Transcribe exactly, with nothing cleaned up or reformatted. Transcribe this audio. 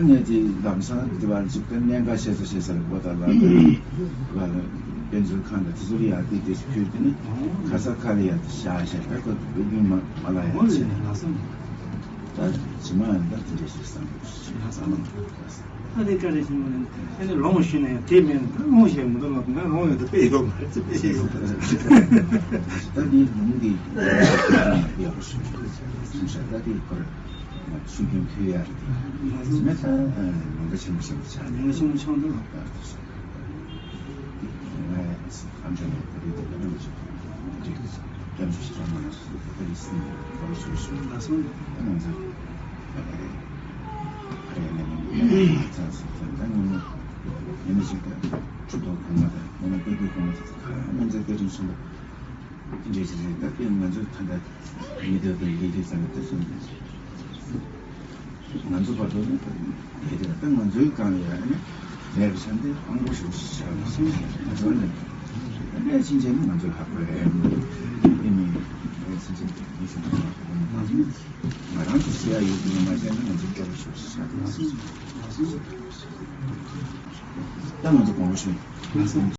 ནས་དེ་ལམ་སང་དེ་བར་འཛུགས་དེ་གནད་འགག་ཤེས་ཚོ་ཤེས་ཚར་གོ་ད་ལ་དེ་བར་དཔེ་མཛོད་ཁང་དང་དེ་ཚོ་ལ་ཡར་དེ་དེ་ཕུལ་དེ་ནི་ག་ས་ག་ལ་ཡར་དེ་བཞག་བཞག་པའི་ཁོ་དཔེ་རྒྱུན་མ་མ་ལ་ཡར་བྱས། ད་ཇི་མ་ཡང་ད་དེ་འདྲ་ཞིག་བསམ་བློ་ཞིག་བསམ་བློ། ད་དེ་ག་རེ་ཞིག་མ་རེད། ཨ་ནི་ལོང་ཞུས་ན་ཡང་དེ་མིན་ད་ལོང་ཞེས་མི་འདུག་ལབ་ན་ལོང་ཡོད་དེ་དཔེ་ཡོད་མ་རེད་དཔེ་ཡོད་མ་རེད། ད་དེ་ལུང་དེ་ཡག་པོ་ཞིག་སོང་ཤག་ད་དེ་ཁོར་ཤུགས་རྐྱེན་ཕུལ་ཡ་རེད། དེ་མེད་ད་ཉེན་ཁ་ཆེན་པོ་ཆེན་པོ་ཆགས་ནས་ཉེན་ཁ་ཆེན་པོ་ཆགས་འདུག་ང་ཨམ་ཅོག་ནས་ད་རེས་དེ་ག་རང་ཞིག་རྒྱབ་ཞུ་ཞིག་མ་ནས་ད་རེས་སྲིད་ནས་ཁོར་ཤུགས་ཤུགས་ད་སོང་ད་ང་ཚོ་ད་ག་རེ། ཨ་རེ་ནས་ནས་ཚང་སུ་ཚང་ད་ངོ་མ་ངོ་མ་ཞིག་ད་ཁྲུ་ཐོག་གང་ལ་ད་ངོ་མ་སྐད་སྒྱུར་གང་ལ་ད་ཁ་ང་ཚོ་སྐད་འཕྲིན་གསུམ་པ་དེ་འདྲས་ཞིག་རེད། ད་དཔེ་ང་ཚོ་ད་ལྟ་མི་སྡོད་པའི་ལས་རིགས་ཚང་ད་སོང་ང་ཚོ་བར་དུ་ནི་ད་ལས་རིགས་ད་ང་ཚོའི་སྒང་ལ་ཡ་ནི་ལས་ཀྱི་ཆ་འདི་དཔང་པོ་ཞིག་བཞག་ན་སོང་ང་ཚོ་ནི་ད་ལས་ཕྱིན་ཆད་ནི་ང་ཚོ་ལྷག་པ་རེད། དེ་མིན་ལས་ཕྱིན་ཆད་མི་ཞུ་ང་ཚོ་ནི། ང་རང་ཚོ་ཤེས་ཡ་ཡོད་ཀྱི་ཡོད་མ་ཤེས་ན་ང་ཚོ་སྐྱོ་པོ་ཞིག་ཤར་ཡོང་སྲིད། ད་ང་ཚོ་དགོངས་པ་ཞུ།